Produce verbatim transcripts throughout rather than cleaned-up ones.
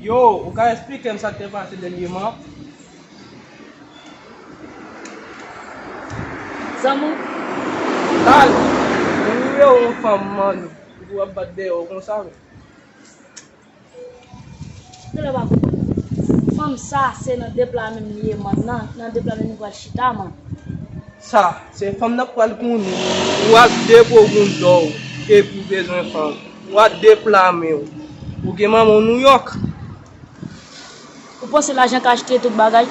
Yo, ou ka esplike m sa k te pase dènyèman? Zanmi w? Tal, ou rive yon fanm manno, ou ap bat dèyè w konsa, wi. Talè w pa konprann. Fanm sa, se nan deplame m li ye, man. Nan, nan deplame m li pral chita, man. Sa, se fanm nan k pral konnen. Ou ak de gwo goun dò w, epi w bezwen fanm. Ou a deplame w. Ou gen manman w Nouyòk. Ou panse lajan ka achte tout bagay?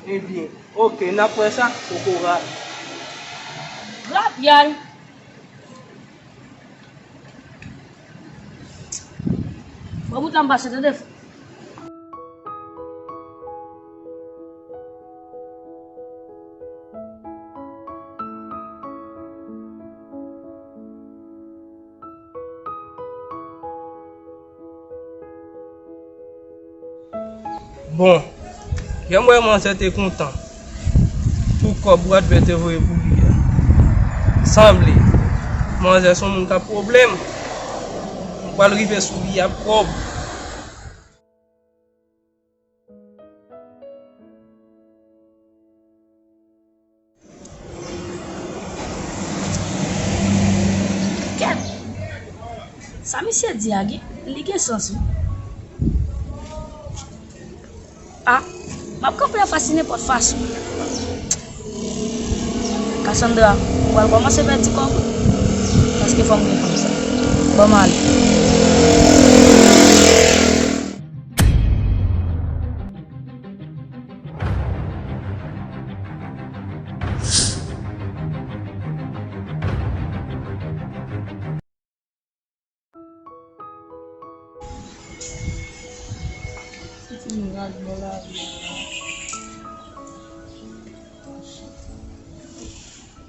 Ebyen, oke, n ap wè sa, kokorat. Grapyay! Bò bout la m pase, tande. Bon, jan m wè manzè te kontan pou kòb Bradley te voye pou li a. Sanble, manzè se yon moun k ap pwoblèm. M pral rive sou li ak kòb. Kèt! Sa misye di a gen, li gen sans wi. A, m ap kanpe anfas li nenpòt fason. Cassandra, ou pral kòmanse pèdi kòb, paske fò m gen fanm sa. Ban m ale.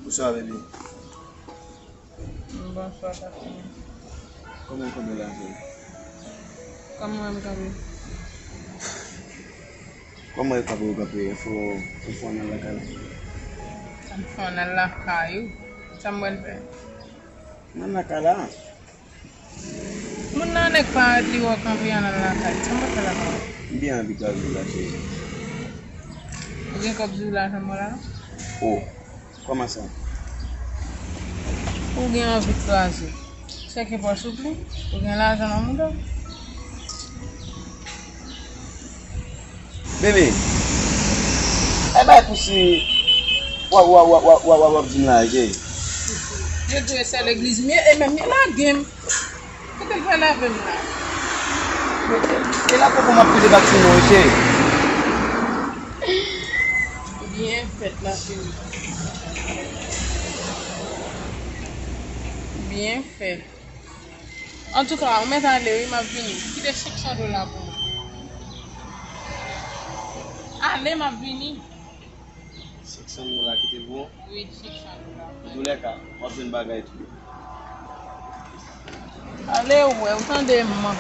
Bonswa, baby. Bonswa, Tafina. Kòman w kanpe la, cheri? Kòman w kanpe? Kòman w kanpe, w kanpe? Enfo, enfo nan lakay la. Enfo nan lakay ou? Sa m pral fè? Nan lakay la. Moun nan nèk parèt li wè w kanpe an nan lakay. Sa m pral fè lakay ou? M byen anvi kraze w la, cheri. Ou gen kòb sou lajan mwen la? O. Kòman sa? Ou gen anvi kraze. Chèke pòch ou pli. Ou gen lajan nan mouda w. Bebe, e bay pousi w ap di m la, eke? Yo di se legliz m ye, e menm yo lage m. Kote l pral avè m la? E la poko m ap pede bak sou nou, eke? Byen fèt, la cheri. Byen fèt. Antouka, ou mèt ale wi, m ap vini. Kite senk san dola pou mwen. Ale, m ap vini. Senk san dola kite pou ou? Wi, senk san dola. Antoulèka, w ap jwenn bagay tou. Ale wè, ou tande m.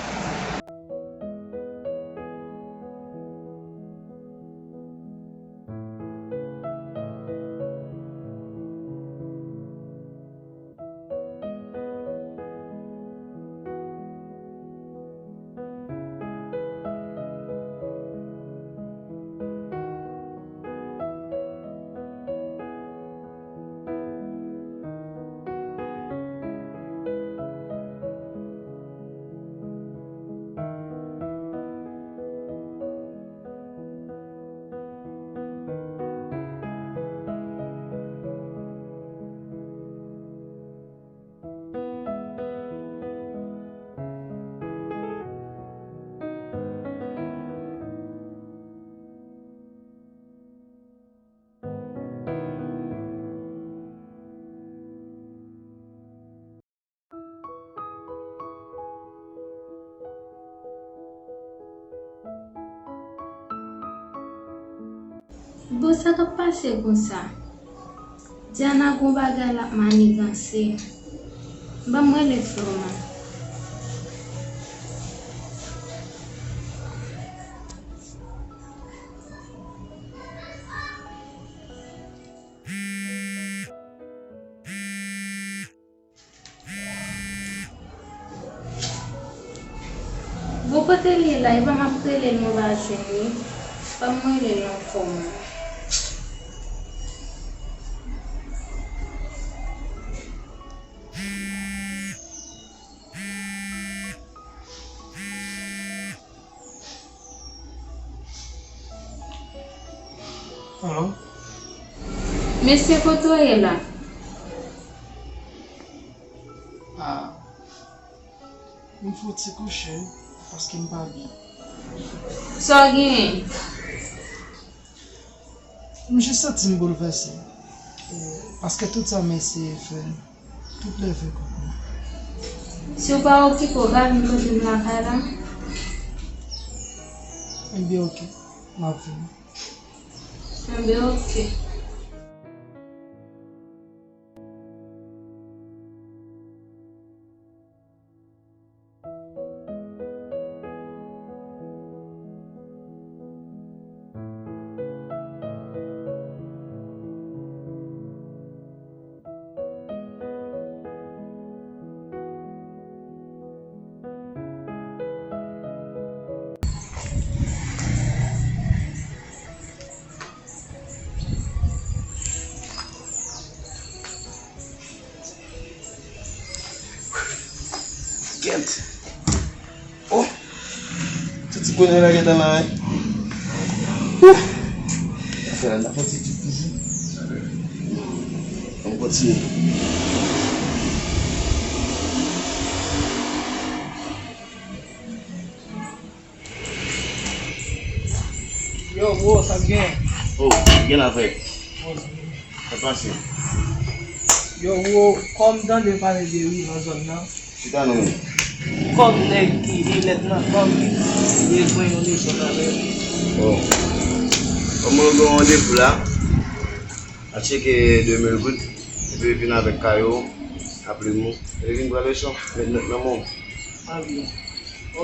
Bon, sa k ap pase konsa? Diana gon bagay l ap maniganse. Ban m rele Flo man. Bon, Kote l ye la? Epa m ap rele l, mwen pa jwenn li. Ban m rele l ankò mwen. Alo? Mesye, kote w ye la? Ah, m fè yon ti kouche, paske m pa byen. Sa w genyen? M jis santi m boulvèse, e, paske tout sa m eseye fè, tout leve kont mwen. Si w pa okipe w, ka vin kote m lakay la? Ebyen, oke, m ap vini. Enben, oke. Kèt. Oh! Tout ti konnen la gentan la, wi. Wouh! Afè la, n ap fè yon ti toujou. Ann kontinye. Yo, bro, sa k gen? Oh, gen la frè. Sa k pase? Yo, bro, kòm tande pale de wi nan zòn nan. Chita non men. Kòm nèg ki, e lèt nan, kòm ki bezwen yon leson avè l. Oh. Kòm mwen gen yon randevou la, a tcheke de mil goud, epi vin avèk kaye w, a plim ou, epi vin pran leson, met nòt nan men w. Anvi.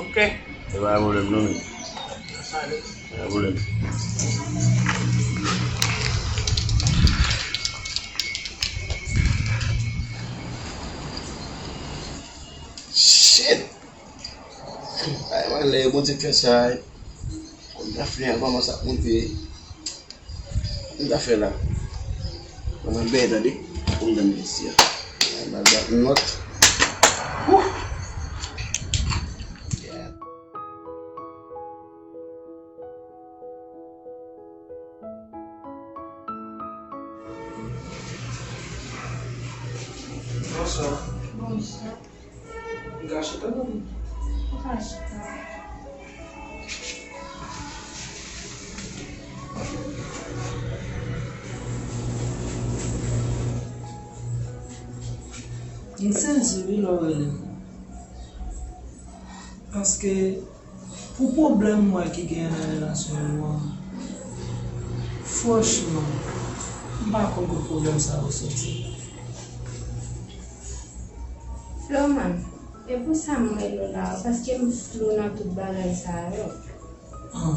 Ok. E pa pwoblèm non men. Sa ale. Pa gen pwoblèm. Shit! Ay, mwen lè Bondye fè sa, ay. Kòm ta fè an kòmanse ap monte. M ta fè la. Mwen byen tande. Pou m tande isi a. Ay, m al bat nòt. Wouh! Yeah. Bonswa. Bonswa. M ka chita non? Ou ka chita. M sezi wi lè w rele m. Paske pou pwoblèm m wè ki genyen nan relasyon nou an, franchman, m pa konn kot pwoblèm sa yo soti. Floman, e pou sa m rele w la, paske m flou nan tout bagay sa yo. Ah,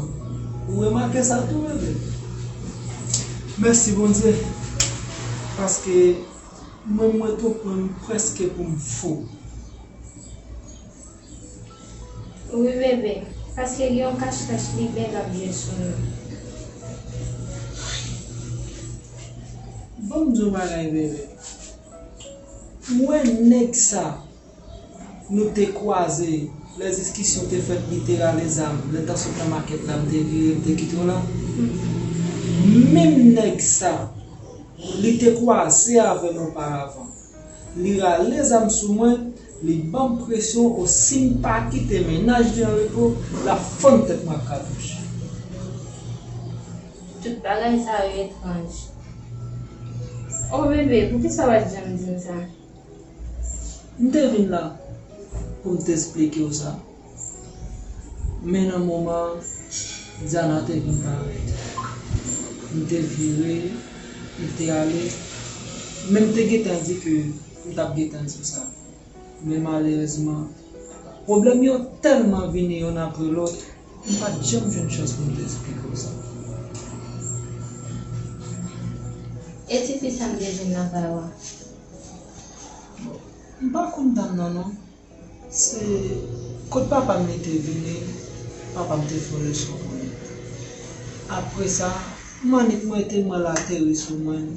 ou remake sa tou, bebe? Mèsi Bondye, paske mwen, mwen tou pran m prèske pou m fou. Wi, bebe, paske gen yon kachkach li bèl ap jwe sou nou. Ban m di w bagay, bebe. Ou wè nèg sa nou te kwaze, lè diskisyon te fèt, li te rale zam, lè n t ap sot nan makèt la, m te vire, m te kite w la. Menm nèg sa, li te kwaze avè m oparavan. Li rale zam sou mwen, li ban m presyon, o si m pa kite mennaj li an repo, l ap fann tèt mwen ak katouch. Tout bagay sa yo etranj. O bebe, poukisa w pa t janm di m sa? M te vin la pou m te esplike w sa. Men nan moman Diana te vin parèt, m te vire, m te ale, men m te gentan di ke m t ap gentan di w sa. Men malerezman, pwoblèm yo tèlman vini yonn apre lòt, m pa t janm jwenn chans pou m te esplike w sa. E tifi sa m te jwenn nan kay ou a? Bon, m pa konn dam nan non. Se Kot papa m li te vini, papa m te fè yon leson pou li. Apre sa, m annik mwen te mwen l ateri sou mwen,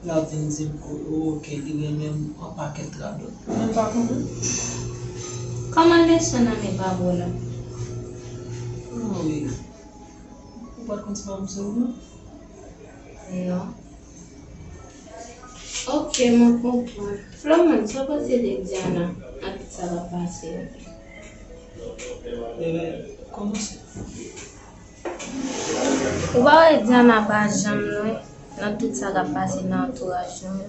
l ap vin di m ke, oh, ke li renmen m yon pakèt radòt. Mwen pa konprann. Kòman leson nan men pa bon la? Oh, wi. Ou pa t konn se pa m se ou, non? Non. Ok, mwen konprann. Floman, sa w panse de Diana nan tout sa k ap pase yo? Ebyen, kòmanse. Ou pa wè Diana pa janm lwen nan tout sa k ap pase nan antouraj nou yo?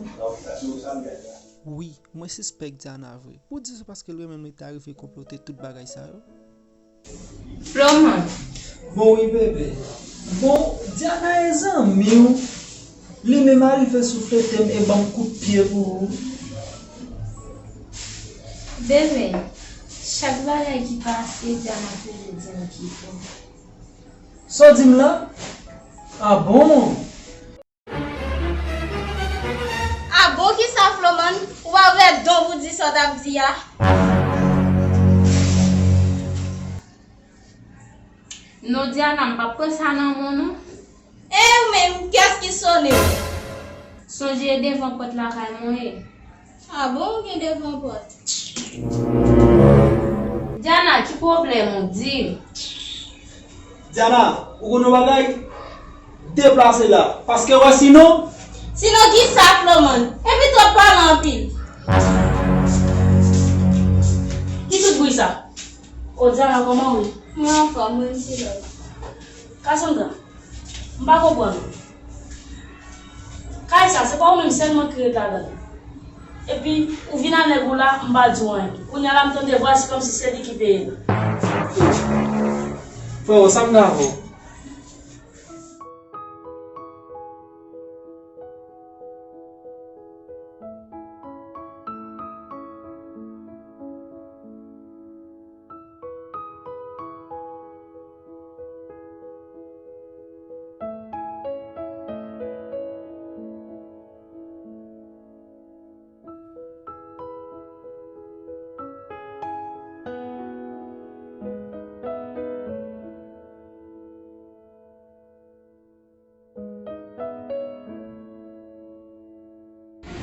Wi, mwen sispèk Diana vre. Pou di se paske l renmen m li ta rive konplote tout bagay sa yo? Floman. Bon wi bebe. Bon, Diana e zanmi w. Li menm a rive souflete m e ban m kout pye pou ou. Bebe, chak bagay ki pase, Diana toujou di m kite w. Sa w di m la? A bon? A bon kisa Floman, ou pa ouvè don pou di sa w t ap di a? Non Diana, m p ap pran sa nan men w non. E ou menm, kiyès ki sone? Sonje e devan pòt lakay mwen ye. A bon, ou gen devan pòt? Diana, ki pwoblèm ou? Di m. Diana, ou konn yon bagay? Deplase la, paske wè sinon. Sinon kisa Floman? Epi twòp pale anpil. Ki tout bri sa? O Diana, kòman w ye? Mwen anfòm, mwen se lòt. Kasandra, m pa konprann ou. Kay sa, se pa ou menm sèlman ki ret ladan l. Epi, ou vin a nèg ou la, m pa di w anyen. Kounye a la, m tande vwa, se kòmsi se li ki peye l. Freo, sa m ka fè w?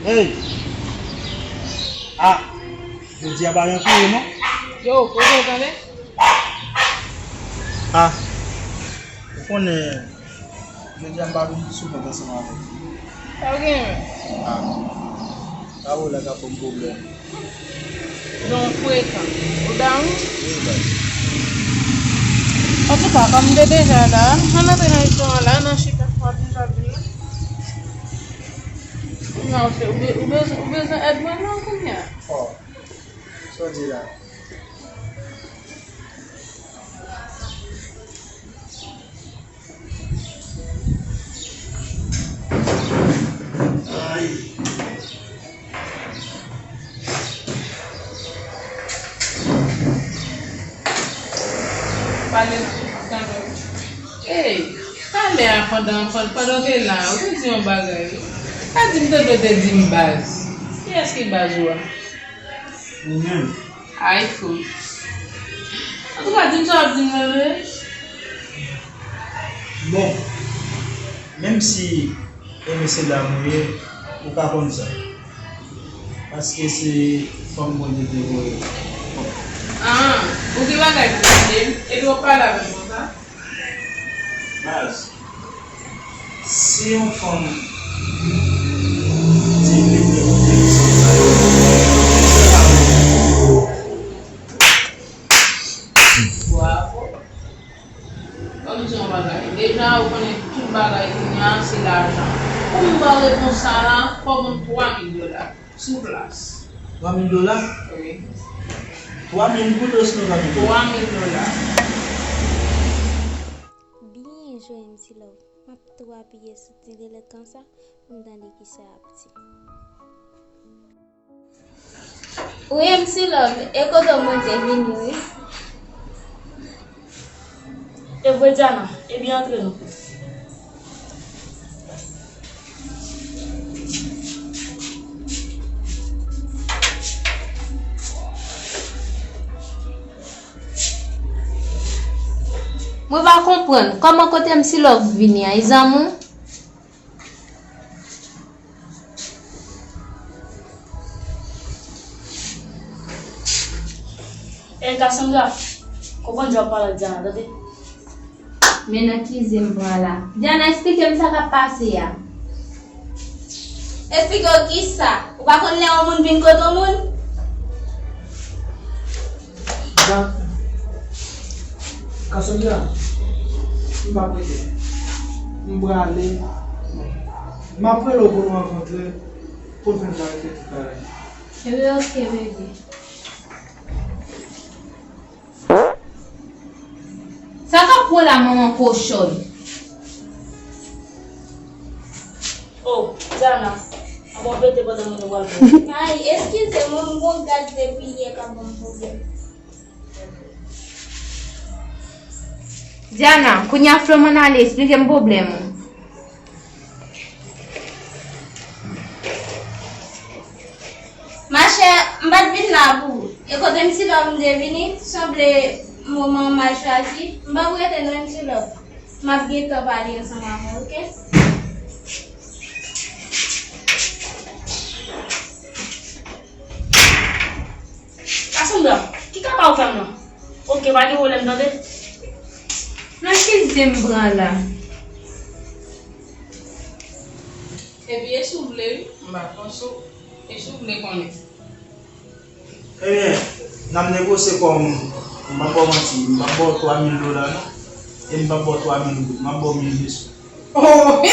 Hey! Ah! Jodi a pa gen kouri non. Yo, kote w tande? Ah! Ou konnen, jodi a m pa vin sou kont ansanm avèk ou. Sa w gen menm? Ah! Sa w la ka ban m pwoblèm. Jan w frekan. Ou down? Wi, baz. Antouka, kòm m te deja la, ann antre nan restoran la, nan chita, w ap vin, w ap vin la. Kounye a, ou se, ou be-, ou bezwen, ou bezwen èd mwen non kounye a. Oh. Sa w di la? Ay. Pale nan mitan yo. Ey, talè a pandan, pandan, pandan w te la, ou te di yon bagay wi. Pa di m tande w te di m baz. Kiyès ki baz ou a? Ou menm. Ay, fou. Antouka, di m sa w ap di m nan, bebe. Bon, menm si Eme se dam ou ye, ou ka konn sa. Paske se fanm Bondye te voye. Ah, ou gen bagay pou di m, epi w ap pale avè m konsa? Baz, si yon fanm di li vle monte leson sa yo, se pa mwen ki pou. Bravo. Ban m di yon bagay. Deja, ou konnen tout bagay kounye a, se lajan. Pou m ba w repons sa a, fò w ban m twa mil dola. Sou plas. Twa mil dola? Wi. Twa mil goud osnon twa mil dola? Twa mil dola. Byen jwe, M C Love. M ap tou apiye sou ti delèkan sa pou m tande kisa y ap di. Wi, M C Love, e kote w mwen te vini, wi. E vre, Diana, ebyen, antre non. Mwen pa konprann, kòman kote M C Love vini a, e zanmi w? Ey, Cassandra, konprann jan w ap pale ak Diana, tande? Men nan kize m pran la. Diana, eksplike m sa k ap pase a. Eksplike w kisa? Ou pa konn lè yon moun vin kote yon moun? Ba, Cassandra, m p ap rete. M prale. M ap rele w pou nou rankontre, pou n fè n klarifye tout bagay. Ebyen, oke, bebe. Sa k ap pran la, manman kochòn? Oh, Diana, an bon pete pandan moun yo pral pran. Ay, eskize mwen, m gon gaz depi yè k ap ban m pwoblèm. Diana, kounye a Floman ale, eksplike m pwoblèm ou. Machè, m pa t vin la pou ou. E kote M C Love m te vini, sanble moman an mal chwazi. M p ap rete non, M C Love. M ap gentan pale ansanm avè w, oke? Cassandra, ki kaka w fè m nan? Oke, pa gen pwoblèm, tande? Nan kize m pran la. Epi e si w vle, wi. M pa fòse w. E si w vle konnen. Ebyen, n ap negosye kòm, m p ap ba w manti, m p ap ba w twa mil dola non. E m p ap ba w twa mil goud, m ap ba w mil peso. Oh!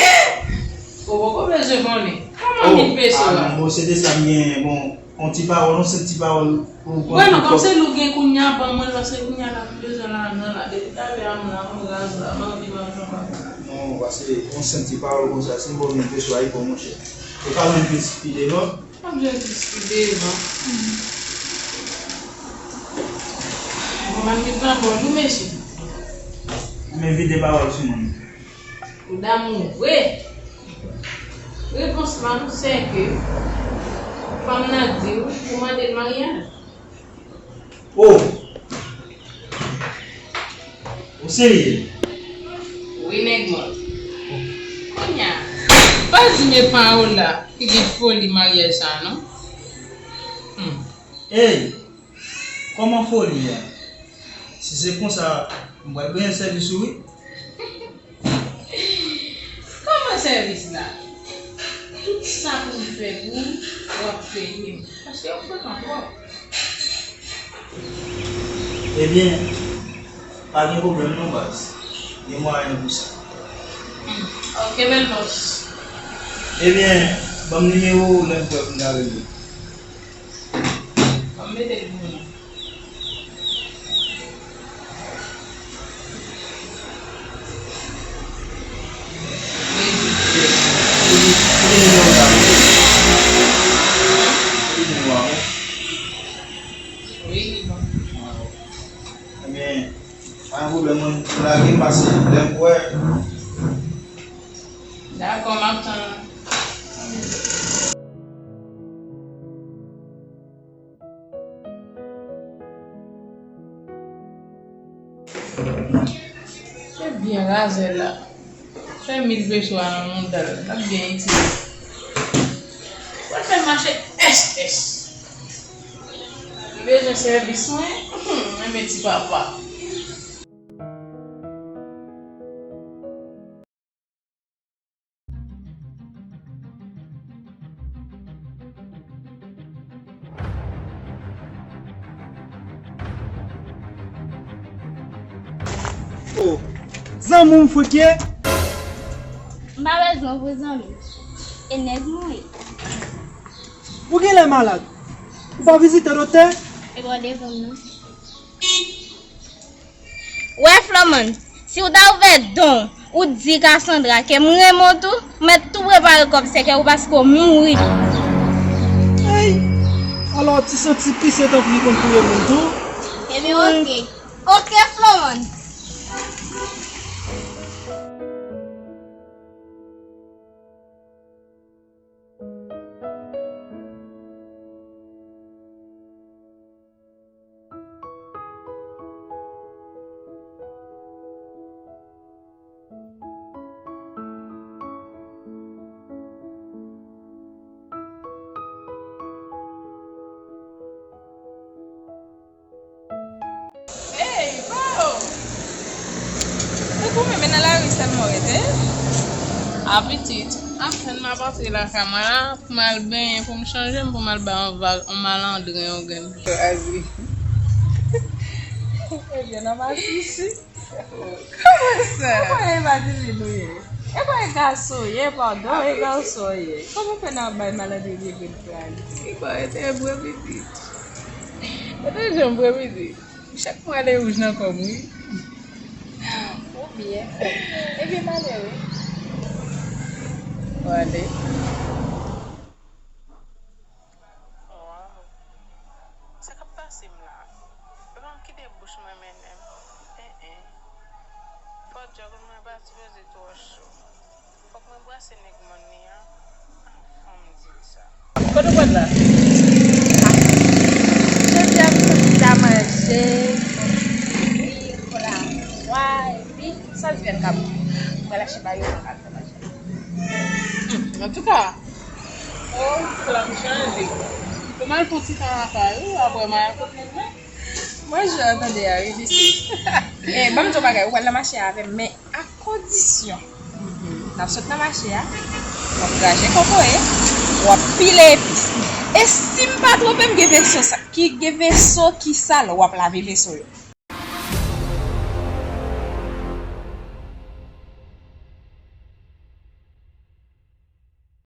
Ou poko bezwen konnen. Kòman mil peso la? Ah non, bon, se de sa m genyen, bon, yon ti pawòl, yon senp ti pawòl pou w pran. Wè non, kòm se li w gen kounye a, ban mwen l, paske kounye a la m bezwen lajan la, depi talè a m la, m raz la, m anvi manjan pa. Non, paske yon senp ti pawòl konsa, si m ba w mil peso a, e bon, monchè. E pa mil peso pi devan. M ap jwenn plis pi devan. Bon, m ap met nan bòl ou, mesye. Men vide pawòl sou mwen. Ou damou vre. Repons pa m se ke fanm nan di w pou mande l maryaj. Oh! Ou serye? Wi, nèg mwen. Kounye a, pa di m e Paola ki gen foli maryaj sa a, non. Hmm. Ey! Kòman foli a? Si se konsa, m pral benyen sèvis ou, wi. Kòman sèvis la? Tout sa pou m fè pou ou, w ap peye m. Paske ou frekan twòp. Ebyen, pa gen pwoblèm non, baz. Gen mwayen pou sa. Hmm. Ok, bèl bòs. Ebyen, ban m nimewo w, lè m prè pou m ta rele w. Ban m mete l pou ou non. Wi, li bon. Ebyen, pa gen pwoblèm, mwen lage m pase lè m kwè. Dakò, m ap tann. Se byen razè la. Fè mil peso a nan mouda l, l ap byen itilize. Pral fè mache S S. Li bezwen sèvis mwen, mwen men ti papa. Oh, zanmi w, Frikye? M pa bezwen w pou zanmi. E nèg mwen ye. Ou genlè malad. Ou pa vizite doktè? E pa w devan m non. Wè, Floman, si w ta ouvè don w, ou di Cassandra ke m renmen w tou, m mèt tou prepare kòb sèkèy ou paske w mouri. Ey! Alò, ti santi pise tankou li konn touye moun tou? Ebyen, oke. Oke, Floman. Ou menm, e nan lari sèlman w rete? A pitit. Apèn m ap antre lakay mwen la, pou m al benyen, pou m chanje m, pou m al bay yon vag, yon malandren, yon grenn. Azi. Ebyen, nan masisi. Kòman sa? Kòman e pa di li nou ye? E pa e gason ye, padon, e gason ye. Kòman fè n ap bay malandren vye grenn flag? Ki bò e te vre pitit? E te janm vre pitit. Chak mwa le wouj nan kò m, wi. Ou byen. Ebyen, m ale, wi. Ou ale. Waw. Sa k ap pase m la? Yo pa kite bouch mwen mennen m. En, en. Fò djòl mwen pa sipoze twò cho. Fòk mwen brase nèg mòn li an anvan m di l sa. Kote w pral la? Jodi a m ta manje, wi, kola, wa, epi sa di vèn kab. Mwen lache ba yo, mwen al fè manje. Antouka, oh, kola m chanje. Pou m al fè yon ti tan lakay ou, apre mwen al kote mwen. Mwen jwe tande a, wi, pitit. E, ban m di w bagay, ou pral nan mache a avè m, men ak kondisyon. N ap sot nan mache a, w ap graje kokoye, w ap pile epis. E si m pa twonpe m, gen veso sa, ki, gen veso ki sal, w ap lave veso yo.